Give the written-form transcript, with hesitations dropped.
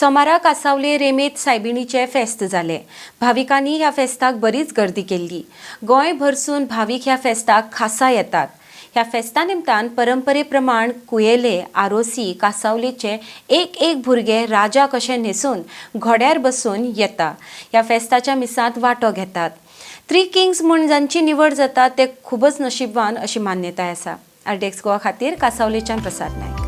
सोमारा कासावले रेमेत सायबिणीचें फेस्त जालें. भाविकांनी ह्या फेस्ताक बरीच गर्दी केल्ली. गोंय भरसून भावीक ह्या फेस्ताक खासा येतात. ह्या फेस्ता निमतान परंपरे प्रमाण कुयेले, आरोसी, कासावलेचे एक एक भुरगे राजा कशे न्हेसून घोड्यार बसून येता. ह्या फेस्ताच्या मिसांत वांटो घेतात. थ्री किंग्स म्हूण जांची निवड जाता ते खूबच नशीबवान अशी मान्यताय आसा. आरडीएक्स गोवा खातीर कासावलेच्यान प्रसाद नायक.